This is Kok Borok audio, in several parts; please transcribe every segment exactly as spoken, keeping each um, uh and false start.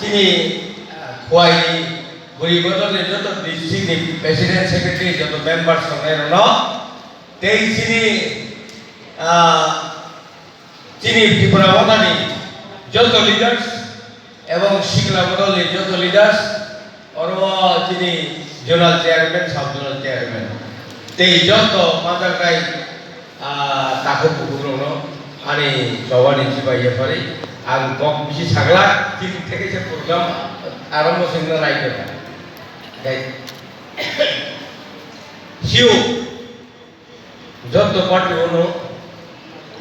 Chini, ah, Khowai ni bwrwi bodol ni joto district ni president secretary, joto members tongnai rok no, tei chini, ah, chini Tripura Motha ni joto leaders, ebong sikla bodol ni joto leaders, oro chini zonal chairman, sub zonal chairman, tei joto majaknai, ah, takhuk bukhuk rokno ani chobani chibai yaphari ang kok bisi sagla, chini theke se program arambo sengna nai khe. Tei sio. Joto party ono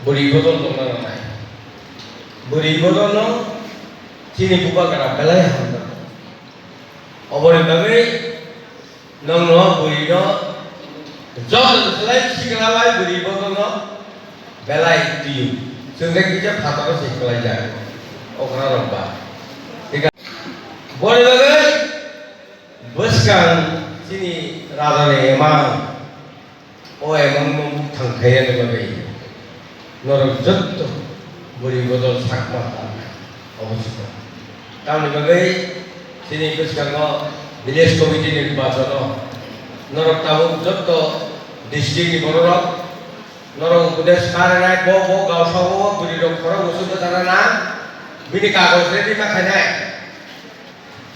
bwrwi bodol tongna nangnai. Bwrwi bodol no chini bubagra belai hamjak. Oboni bagwi nongno bwrwi no joto selai sikla bai bwrwi bodol no belai twiwi. Chwng khe kisa phataro se kwlaijak. Okra rok ba. Boni bagwi bwskang chini raja ni emang. O emang no thang khaina ni bagwi norok jotto bwrwi bodol sakma tang obo chikon. Tamni bagwi chini bwskango village committee ni nirbachon o norok tabuk jotto district ni bororok norok upadesh kha rwnai, bo bo gausao bwrwi rok khorok usu bwchana nang bini kagoj ready ma khainai.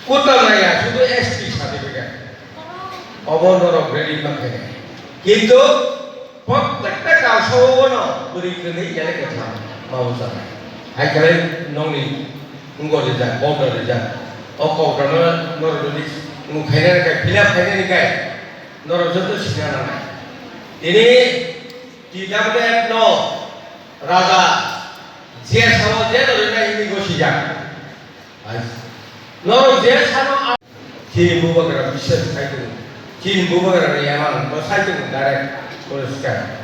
Kutam naiya, sudu S T certificate. Obo norok ready ma khe. Kintu prottekta gausao no bwrwi kwrwi yale kwtham ma bwsa. Hai khe nongni wngbo rijak, kok rok rijak. O kok rok no norok jodi wng khainani khe, fill up khainani khe norok joto sina nangnai. Tini T W F no raja je sao je no rinai hini go sijak. Norok je sano a-, chini bubagra biswas khai tongo. Chini bubagra ni emang bo sai tongo direct poriskar.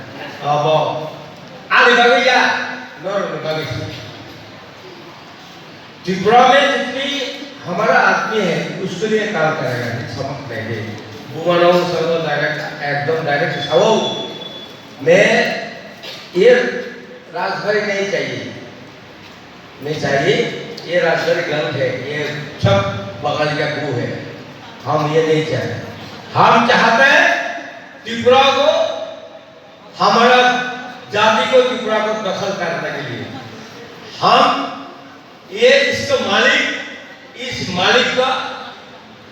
Abo ani bagwi ya, norok ni bagwi se. Tripura mein jitni hamara aadmi hai, uske liye kaam karega, hi samak nahi de. Bumano sabo direct, ekdom direct sao. Main ye rajbari nahi chahiye. Nahi chahiye, ye rajbari galat hai, ye sab bagal ka ghu hai. Hum ye nahi chahte. Hum chahte hain Tripura ko, hamara jati ko, Tripura ko dakhal karne ke liye. Hum ये इसका मालिक, इस मालिक का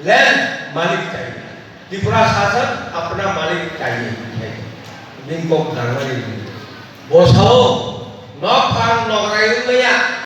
लैंड मालिक चाहिए। त्रिपुरा शासन अपना मालिक चाहिए। Bini kok nangmani bini. Bosao nok phang nograi wngmaya.